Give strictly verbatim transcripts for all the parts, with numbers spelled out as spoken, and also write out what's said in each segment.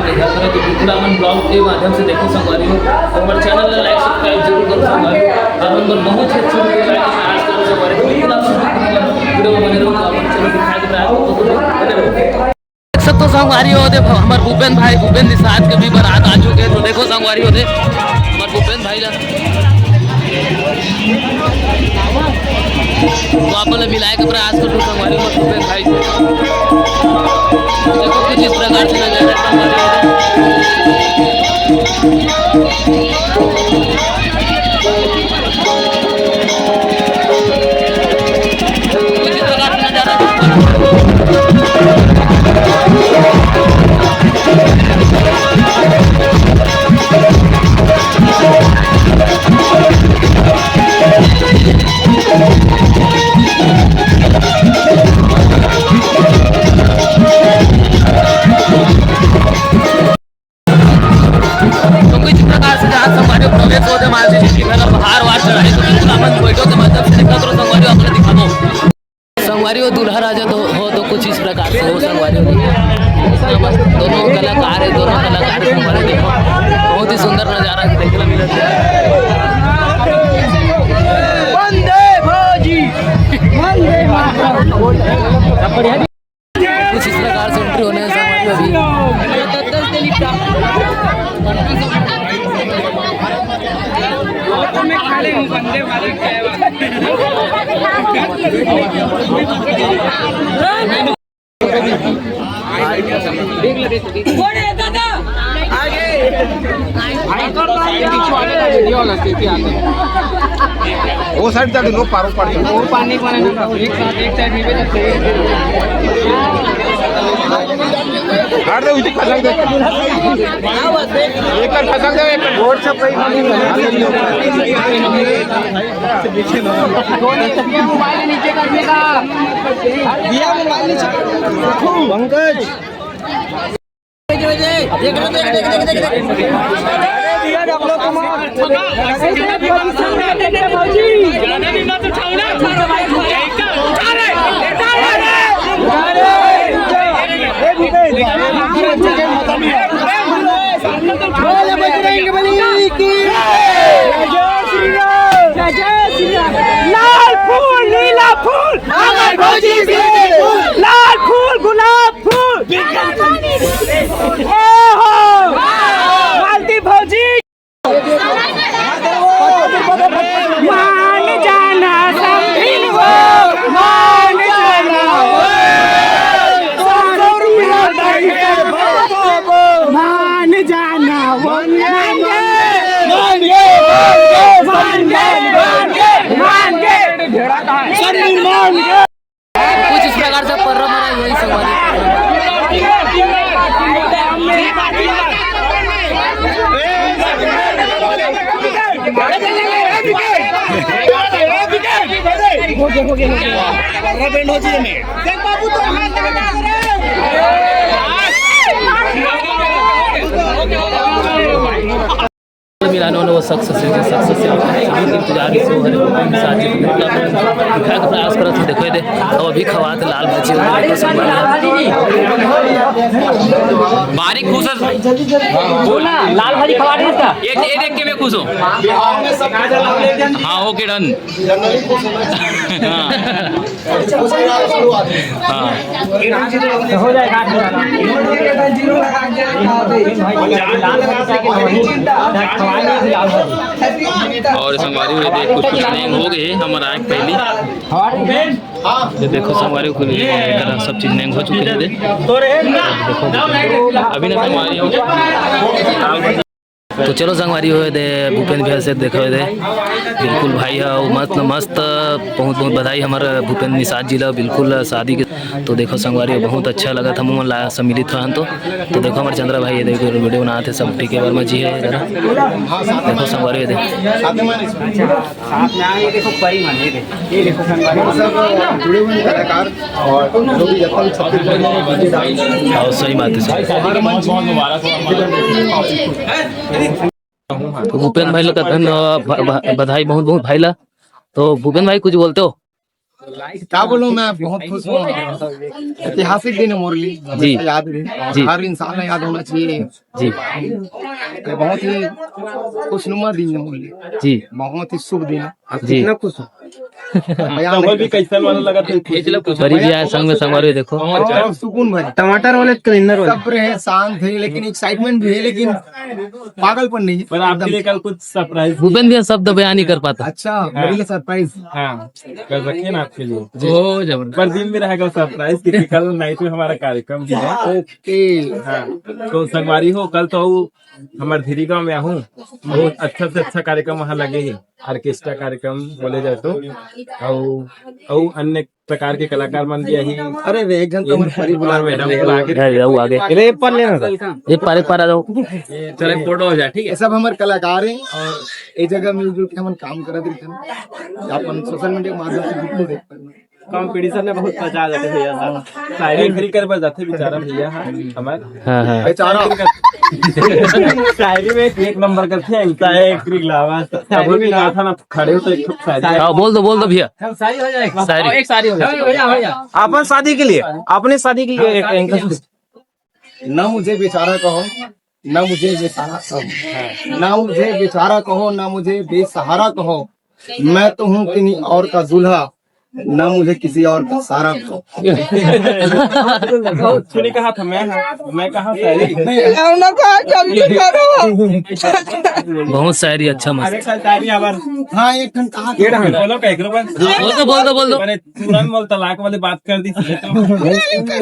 देखा करो तो बिल्कुल अपन vlog के माध्यम से देखो संगवारी हो, और हमारे channel ला like subscribe जरूर करो संगवारी हो। और हम लोग बहुत ही अच्छे video लाके आज करो संगवारी हो, बिल्कुल आप सभी video में बने रहो, तो अपन चलो दिखाई दे रहा है आपको, तो बने रहो। देख सकते हो संगवारी हो, देखो हमारे भूपेन भाई, भूपेन निषाद के भी बारात आ चुके हैं। तो देखो संगवारी हो, दे हमारे भूपेन भाई ला, तो आप लोग मिलाए के प्रयास कर दो संगवारी हो, भूपेन भाई। देखो कुछ इस प्रकार से नजारा है संगवारी हो। तो कुछ प्रकार से जहाँ संगवारी हो प्रवेश होते मानसी जी की घर बाहर वार चढ़ाई, तो बिल्कुल अपन वीडियो के माध्यम से दिखा करो संगवारी हो, अपने दिखाबो। संगवारी हो दूल्हा राजा तो हो तो कुछ इस प्रकार से हो संगवारी हो। दोनों कलाकार है, दोनों कलाकार है संगवारी, देखो बहुत ही सुंदर नजारा देखने मिलता है। वंदे भौजी, वंदे मातरम। कुछ इस प्रकार से एंट्री होने हैं संगवारी हो अभी। वो साइड जाके लोग पारो पड़ जाते हैं। और पानी को ना एक साथ, एक साइड में हट दे, उसे खसक दे। एक कर खसक दे, एक कर। वोट सब कहीं नहीं है। मोबाइल नीचे करने का। दिया मोबाइल नीचे। पंकज। बोल बजरंग बली की। जय जय श्री राम। जय जय श्री राम। लाल फूल, नीला फूल। हमार भौजी के। लाल फूल, गुलाब फूल। ओहो। मालती भौजी। मान जाना समधिन हो, मान जाना हो। मान जाना हो। मान गए, मान गए, मान गए, मान गए, मान गए। कुछ इस प्रकार से पर्व मनाई हुई संगवारी। मिलाने वाला वो शख्स से, जिस शख्स से हम इंतजार इस वो है, साजिद मुर्गा दिखाए का प्रयास करत है। देखो ये दे, अब अभी खवात लाल भाजी हो गई, देखो सब बढ़िया। बारीक खुश है। बोल ना, लाल भाजी खवा रही है इसका। ये, ये देख के मैं खुश हूँ। हाँ, ओके, डन। हाँ। हाँ। और संगवारी हो दे, कुछ कुछ नेंग हो गए हमारा आँख पहली। ये देखो संगवारी हो, ये सब चीज नेंग हो चुके हैं दे। देखो अभी ना संगवारी हो। तो चलो संगवारी हो दे, भूपेंद्र भैया से देखो दे, बिल्कुल भाई है, वो मस्त मस्त, बहुत बहुत बधाई हमारे भूपेंद्र निषाद जी ला, बिल्कुल शादी के। तो देखो संगवारी हो, बहुत अच्छा लगा था, मुँह ला सम्मिलित रहन तो। तो देखो हमारे चंद्रा भाई, ये देखो वीडियो बनाते सब, टी के वर्मा जी है इधर। देखो संगवारी हो दे। साथ में आए, ये देखो परी मान, ये देखो, ये देखो संगवारी। सब जुड़े हुए हैं कलाकार और जो भी जब तक छत्तीसगढ़ में DJ डांस और सही बात है, सही। हर मंच में तो भूपेंद्र भाई लोग का धन्य-, ब-, ब-, बधाई बहुत बहुत भाई ला। तो भूपेंद्र भाई कुछ बोलते हो? क्या बोलूं, मैं बहुत खुश हूँ। ऐतिहासिक दिन है मोर लिए, जी। हमेशा याद रहे। जी। हर इंसान ने याद होना चाहिए। जी। ये बहुत ही खुशनुमा दिन है मोर लिए। जी। बहुत ही शुभ दिन है। आप जी। कितना खुश हो? बयान तो नहीं भी कर सकते। कैसन वाला लगा था? परी भी आए संग में, संगवारी देखो। और सुकून भरे। टमाटर वाले, क्लीनर वाले। सब्र है, शांत है, लेकिन एक्साइटमेंट भी है, लेकिन पागलपन नहीं है। पर आपके लिए कल कुछ सरप्राइज। भूपेंद्र भैया शब्द बयान नहीं कर पाता। अच्छा, हाँ। मेरे लिए सरप्राइज। हाँ, कर रखे हैं ना आपके लिए। ओ, जबरदस्त। पर दिन में रहेगा सरप्राइज, क्योंकि कल नाइट में हमारा कार्यक्रम भी है। ओके। हाँ, तो संगवारी हो, कल तो हमारे धीरी गांव में आहूँ, बहुत अच्छा से अच्छा कार्यक्रम वहाँ लगे है, ऑर्केस्ट्रा कार्यक्रम बोले जाए तो, और, और अन्य प्रकार के कलाकार मन भी आही। अरे रे, एक जन तो हमारे परी बुला और मैडम बुला के अरे, वो आगे। अरे, एक पर लेना था। एक पर, एक पर आ जाओ। चलो, एक फोटो हो जाए, ठीक है? ये सब हमारे कलाकार हैं और एक जगह मिलजुल के हमन काम करत रहिथन। अपन सोशल मीडिया के माध्यम से बिल्कुल देख पाएंगे। कंपटीशन में बहुत मजा आ जाथे भैया साहब। शायरी एग्री कर बस जाथे बेचारा भैया, हाँ, हमार हाँ, हाँ। बेचारा। शायरी में एक नंबर करथे, ऐसा है, एग्री लावा। शायरी में ना था ना, खड़े हो तो एक ठो शायरी। हाँ, बोल दो, बोल दो भैया। शायरी हो जाए। शायरी। एक शायरी हो जाए। भैया, भैया। अपन शादी के लिए, अपने शादी के लिए एक, एक ना मुझे बेचारा कहो, ना मुझे बेसहारा कहो, ना मुझे बेचारा कहो, ना मुझे बेसहारा कहो। मैं तो हूँ किन्हीं और का दूल्हा, ना मुझे किसी और का सारा कहो। सुनी कहा था मैं, मैं कहा शायरी। नहीं, ना कहा, जल्दी करो। बहुत शायरी, अच्छा मस्त। अरे शायरी आवाज। हाँ, एक ठन कहा था। बोलो का एक बार। बोल दो, बोल दो, बोल दो। मैंने तुरंत बोल तलाक वाली बात कर दी, तो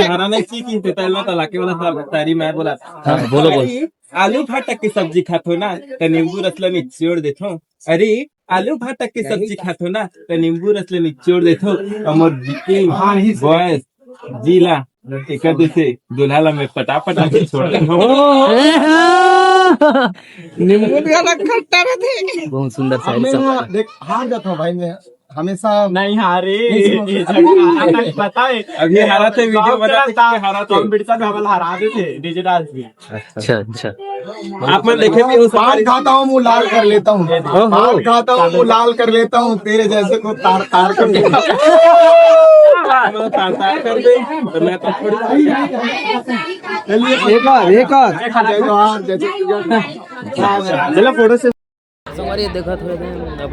हरा नहीं सीखी, तो तैला तलाक वाला शायरी मैं बोला। हाँ, बोलो, बोलो। आलू भाटा के सब्जी खाथो ना, त नींबू रस ल निचोड़ देथो। अरे, आलू भाटा के सब्जी खाथो ना, त नींबू रस ल निचोड़ देथो। हमर बिकिंग बॉयज जिला एकर जैसे दूल्हा ला मैं पटा पटा के छोड़ देथो। नींबू वाला खट्टा रहथे। बहुत सुंदर अब शायरी मैं सब। देख, हार जाता हूँ भाई मैं। हमेशा नहीं हारे। नहीं सुनो। ये झगड़ा आता है, पता है। अभी हारा थे, वीडियो बना थे, हारा थे। कंपटीशन में हमला हरा देथे, डीजे डांस में। अच्छा, अच्छा। आप मन देखे भी हो सकते हैं। पान खाता हूँ, मुंह लाल कर लेता हूँ। ओहो। पान खाता हूँ, मुंह लाल कर लेता हूँ, तेरे जैसे को तार तार कर देता हूँ। तार तार कर दे, तो मैं तो थोड़ी चलिए, एक और, एक और। जय जोहार, जय छत्तीसगढ़। चलो, फोटो से संगवारी देखत हुए थे, अब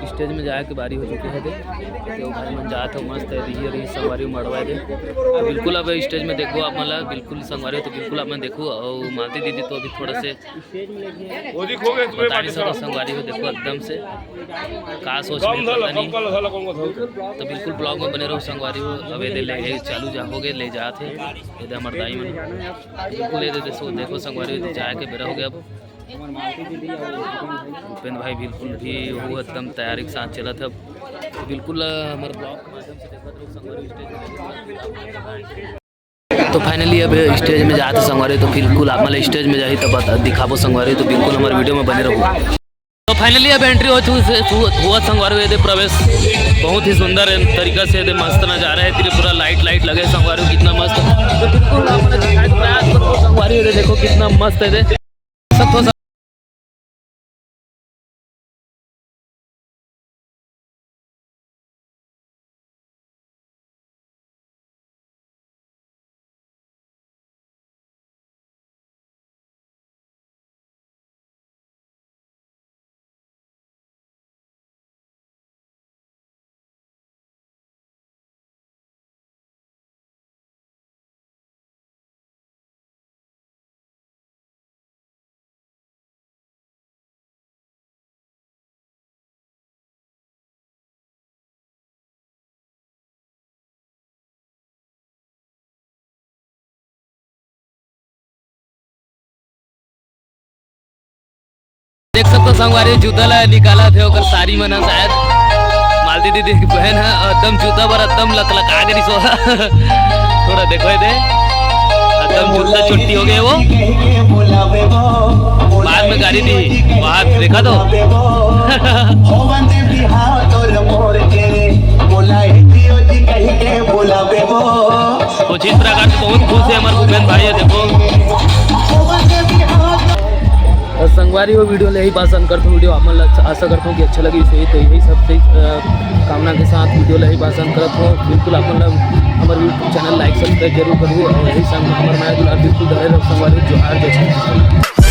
स्टेज में जाए के बारी हो चुके हे। तो भाई मन जात हो मस्त है, रही रही संगवारी मड़वा दे। तो बिल्कुल अब स्टेज में देखो आप, मतलब बिल्कुल संगवारी हो तो बिल्कुल आप मन देखो। और मालती दीदी तो अभी थोड़ा से बताड़ी सा संगवारी हो, देखो एकदम से का सोच में पता नहीं। तो बिल्कुल ब्लॉग में बने रहो संगवारी हो। अब ये दे ले, ये चालू जा हो गए, ले जात हे, ये दे हमर दाई मन बिल्कुल ये दे, देखो, देखो संगवारी हो, जाए के बेरा हो गया अब। भूपेंद्र भाई बिल्कुल भी वो एकदम तैयारी के साथ चलत हे। बिल्कुल, अ, हमर ब्लॉग के माध्यम से देखत रहो संगवारी स्टेज में। तो फाइनली अब स्टेज में जात हे संगवारी, तो बिल्कुल आप मतलब स्टेज में जाही तब बता-, दिखाबो संगवारी, तो बिल्कुल हमर वीडियो में बने रहो। तो फाइनली अब एंट्री हो चुकी है, हु-, हुआ संगवारी ये दे प्रवेश बहुत ही सुंदर है तरीका से दे, मस्त नजारा है तेरे, पूरा लाइट लाइट लगे संगवारी, कितना मस्त। तो बिल्कुल आप मतलब दिखाए तो प्रयास करो संगवारी ये दे, देखो कितना मस्त है दे। सब तो देख सकते हो संगवारी, जूता ला निकाला थे ओकर सारी मन ह शायद। मालती दीदी की बहन है, एकदम जूता बर एकदम लकलका के रिसो। थोड़ा देखो ये दे, एकदम जूता चुट्टी हो गए वो। बाद में गाड़ी दी, वहाँ देखा तो। कुछ इस प्रकार से बहुत खुश है हमारे भूपेंद्र भाई है, देखो। और संग संगवारी हो, वीडियो ले ही पास अंत करत हूँ। वीडियो आप मन ला अच्छा, आशा करत हूँ कि अच्छा लगी। सही तो यही सब सही, अ, कामना के साथ वीडियो ले ही पास अंत करत हूँ। बिल्कुल आप मन ला हमर YouTube चैनल लाइक सब्सक्राइब जरूर करहू और यही संग हमर मया दुलार बिल्कुल धरे रहो संगवारी। जोहार, जय श्री कृष्ण।